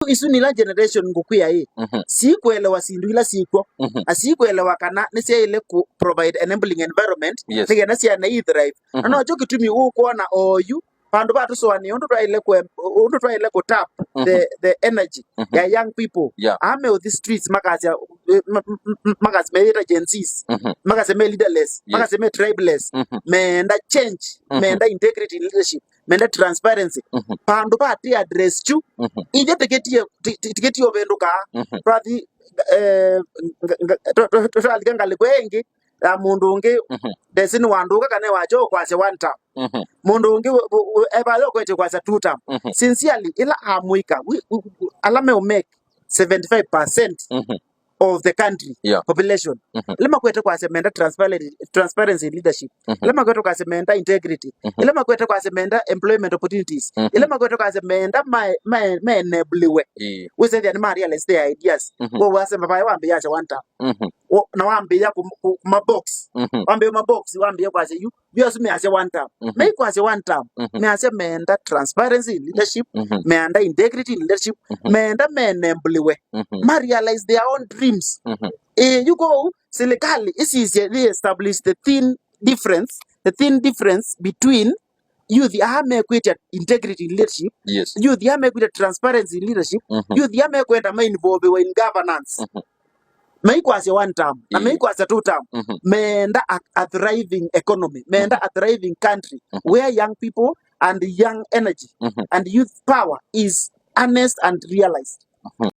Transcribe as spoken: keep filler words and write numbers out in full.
Isu nila generation ngũkwĩa ĩ, mhm, sikwelewa syĩndũ ila syĩkw'o, mhm, na sikwelewa kana nĩsyaĩle ku provide enabling environment, yes, nĩkenda syana ii thrive. Na, mhm, nokyo kĩtumi ũkwona oyu vandũ va tũsũanĩe ũndũ twaĩle kwe-, ũndũ twaĩle kũ tap the, mhm, the energy, mhm, ya young people. Yeah. Aa me ũthi streets makasya, eh, ma-, ma-, ma-, makasya meyĩta Gen Zs, mhm, makasya me leaderless, yes, makasya me tribeless, mhm, meenda change, mhm, meenda integrity in leadership, meenda transparency. Mhm. Vandũ va ti address tu, mhm, ithe tiketie, ti-, ti-, tiketie ũvĩndũkaa. Mhm. Twathi, eh, nga-, nga-, twa-, twa-, twa-, twalika ngalĩko ĩngĩ ya mũndũ ũngĩ, mhm, ndesĩ nĩ wandũka kana wa Joe kwasya one term. Mhm. Mũndũ ũngĩ we-, we-, we-, evayo kwete kwasya two term. Mhm. Sincerely, ila amũika, we-, we-, we-, ala meũmake seventy-five percent, mhm, of the country, yeah, population. Mhm. Ila makwete kwasya meenda transparency, transparency in leadership. Mhm. Ila makwete kwasya meenda integrity. Mhm. Ila makwete kwasya meenda employment opportunities. Mhm. Ila makwete kwasya meenda ma-, ma-, ma enabliwe. Ĩĩ. Wĩsethĩa nĩ ma realize their ideas. Mhm. Wo wasema vae wambĩĩa asya one term. Mhm. Wo, na wambĩĩa kũ, kũ, kũma box. Mhm. Wambĩĩa ma box, wambĩĩa kwasya yu, vyosi measya one term. Mhm. Meikwasya one term. Mhm. Measya meenda transparency in leadership, mhm, meenda integrity in leadership, mhm, meenda me enabliwe. Mhm. Ma realize their own dreams. Mhm. Ĩĩ, yu kwoou, silikalĩ ĩsisye ĩ establish the thin difference, the thin difference between youth aa mekwĩtya integrity in leadership, yes, youth aa mekwĩtya transparency in leadership, mhm, youth aa mekwenda ma involve in governance. Mhm. Meikwasya one term, na, ĩĩ, meikwasya two term, mhm, meenda a, a thriving economy, meenda, mhm, a thriving country, mhm, where young people and young energy, mhm, and youth power is harnessed and realized. Mhm.